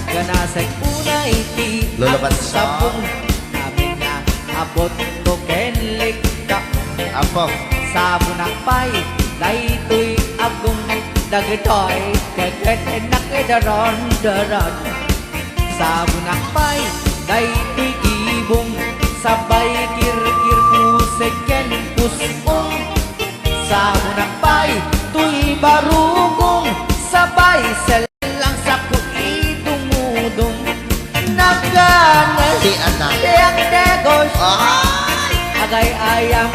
Ganasay unay ti Lolo Bansa. Agsabong, amin nga abot ko ken likka. Apo. Sabon akpay, daytoy agong dagitoy, keket enak idaron-daron. Sabon akpay, daytoy gibong, sabay kirkir pusek ken pusong. Sabon akpay, toy barugong, sabay sellang sako idumudong. Nagkanes, Ti anak. Ti agdegos. Ay! Agay-ayam,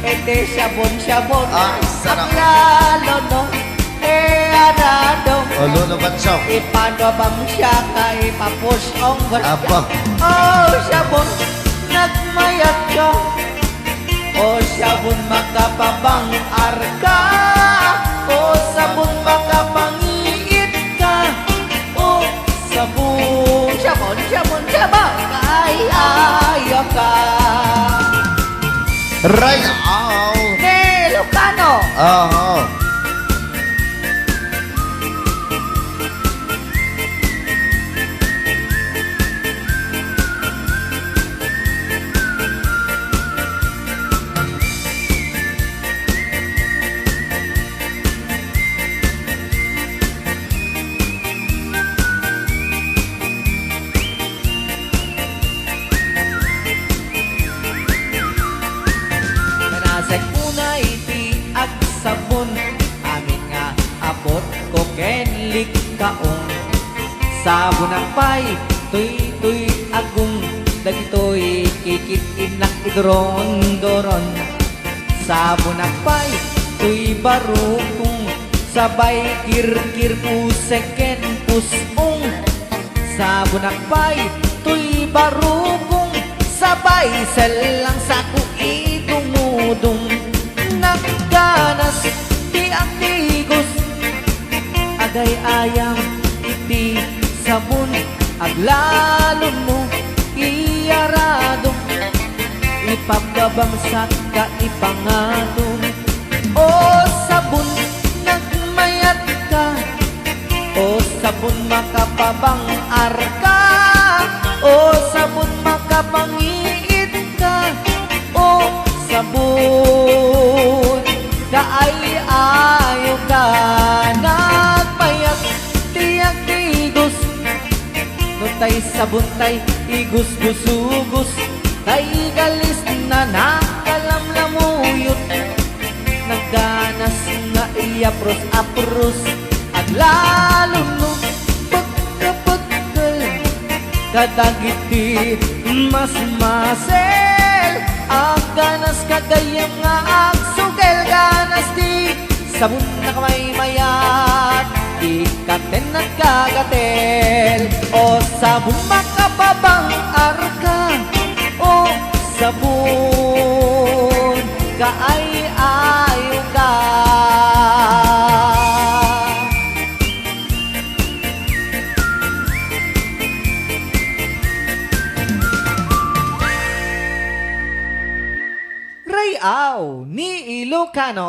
iti sabon-sabon. Ay, sarap. Aglalo no. E, anadong. O, Lolo Batsong. Ipanubam siya ka ipapusong. Apa? O, sabon, nagmayat ka. O, sabon, makapabang-ar ka. O, sabon, makapangiit ka. O, sabon, sabon, sabon, sabon. Ay, ayo ka. Ray, aw. Ni Lucano. Aha. Sabonak pay, toy, toy, agong, dagitoy kikit-innak iduron-duron. Sabonak pay, toy, barukong, sabay kirkir puseken pusong. Sabonak pay, toy, barukong, sabay sellang sako idumudum. Nagganas ti agtigus, agay-ayam iti sabon, aglalon mo iyaradum, ipababangsak ka ipangadum. O sabon, nagmayat ka. O sabon, makapabang-ar ka. O sabon, makapangiit ka. O sabon, kaay-ayo ka. Nagmayat ti agtigus. No tay sabon tay igusgusugus, tay galis na nakalamlamuyot. Nagganas nga iyapros-apros, aglalon no pagkapagkal kadagiti masmasel. Agganas ka gayyem nga agsugel, ganas ti sabon, nakamaymayat, ikaten nagkagatel. O sabon, makapabang-ar ka. O sabon, kaay-ayo ka. Ray-aw ni Ilocano.